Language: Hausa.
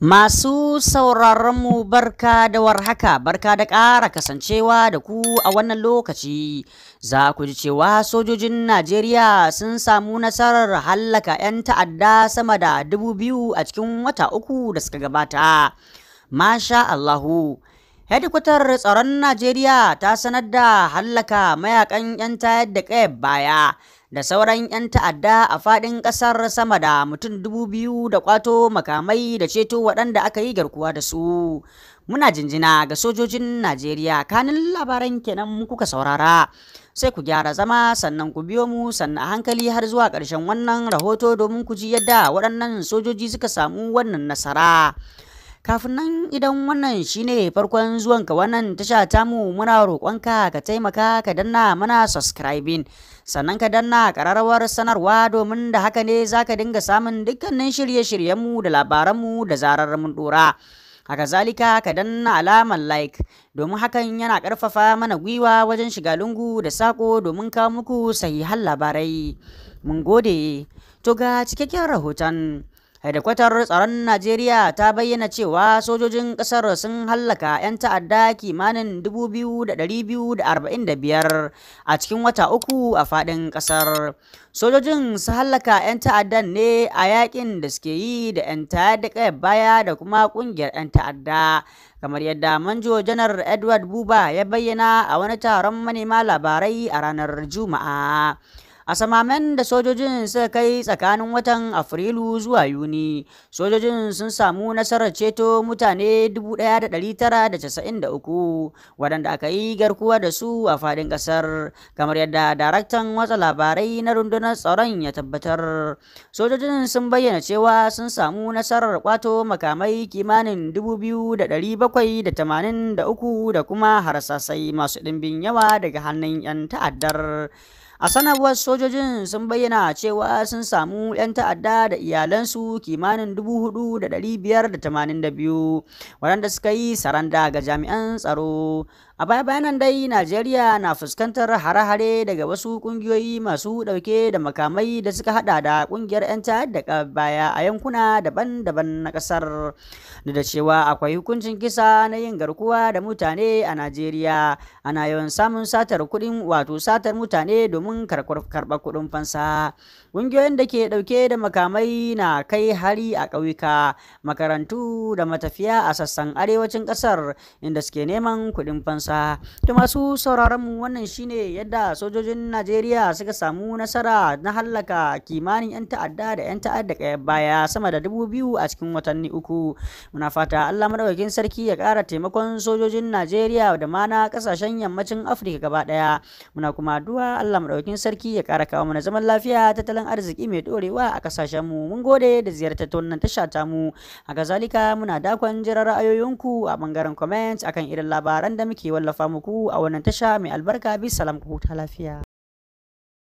Masu sauraronmu, barka da warhaka, barka da ƙara kasancewa da ku a wannan lokaci. Za ku ji cewa sojojin Najeriya sun samu nasarar hallaka 'yan ta'adda sama da 2000 a cikin wata 3 da suka gabata. Masha Allahu. Hedikwatar tsaron Najeriya ta sanar da hallaka mayakan 'yan tayar da ƙayar baya da sauran 'yan ta'adda a faɗin ƙasar sama da mutum 2000 da ƙwato makamai da ceto waɗanda aka yi garkuwa da su. Muna jinjina ga sojojin Najeriya. Kanin labaran kenan kuka saurara. Sai ku gyara zama, sannan ku biyo mu sannan a hankali har zuwa ƙarshen wannan rahoto domin ku ji yadda waɗannan sojoji suka samu wannan nasara. Kafin nan, idan wannan shine farkon zuwanka wannan tasha tamu, muna roƙonka ka taimaka ka danna mana subscribing, sannan ka danna ƙararrawar sanarwa, domin da haka ne zaka dinga samun dukkanin shirye-shiryenmu da labaranmu da zarar mun ɗora. Haka zalika, ka danna alamar like, domin hakan yana ƙarfafa mana gwiwa wajen shiga lungu da sako domin kawo muku sahihan labarai. Mun gode. To, ga cikakken rahoton. Hedikwatar tsaron Najeriya ta bayyana cewa sojojin ƙasar sun hallaka 'yan ta'adda kimanin 2,245 a cikin wata 3 a faɗin ƙasar. Sojojin su hallaka 'yan ta'addan ne a yakin da suke yi da 'yan ta'adda ƙayar baya da kuma ƙungiyar 'yan ta'adda. Kamar yadda Manjo Janar Edward Buba ya bayyana a wani taron manema labarai a ranar Juma'a. A samamen da sojojin suka kai tsakanin watan Afrilu zuwa Yuni, sojojin sun samu nasarar ceto mutane 1,993 waɗanda aka yi garkuwa da su a faɗin ƙasar, kamar yadda daraktan watsa labarai na rundunar tsaron ya tabbatar. Sojojin sun bayyana cewa sun samu nasarar kwato makamai kimanin 2,783 da kuma harsasai masu ɗimbin yawa daga hannun 'yan ta'addar. A sanarwar, sojojin sun bayyana cewa sun samu 'yan ta'adda da iyalansu kimanin 4,582 waɗanda suka yi saranda ga jami'an tsaro. A baya bayanan dai, Najeriya na fuskantar hare-hare daga wasu ƙungiyoyi masu ɗauke da makamai da suka hada da ƙungiyar 'yan ta'adda baya a yankuna daban-daban na ƙasar. Da cewa akwai hukuncin kisa na yin garkuwa da mutane a Najeriya, ana yawan samun satar kuɗin, wato satar mutane domin karɓar kuɗin fansa. Ƙungiyoyin da ke ɗauke da makamai na kai hari a ƙauyuka, makarantu da matafiya a sassan arewacin ƙasar, inda suke neman kuɗin fansa. To, masu sauraron mu, wannan shine yadda sojojin Najeriya suka samu nasara na hallaka kimanin 'yan ta'adda da 'yan ta'adda ƙayar baya sama da 2000 a cikin watanni 3. Muna fata Allah Madaukakin Sarki ya ƙara taimakon sojojin Najeriya da ma na ƙasashen yammacin Afirka gaba ɗaya. Muna kuma addu'a Allah Madaukakin Sarki ya ƙara kawo mana zaman lafiya, tattalin arziki mai ɗorewa a ƙasashen mu. Mun gode da ziyartar wannan tasha tamu. Haka zalika, muna dakon jiran ra'ayoyinku a bangaren comment akan irin labaran da muke wallafa muku a wannan tasha mai albarka. Bisalam, ku huta lafiya.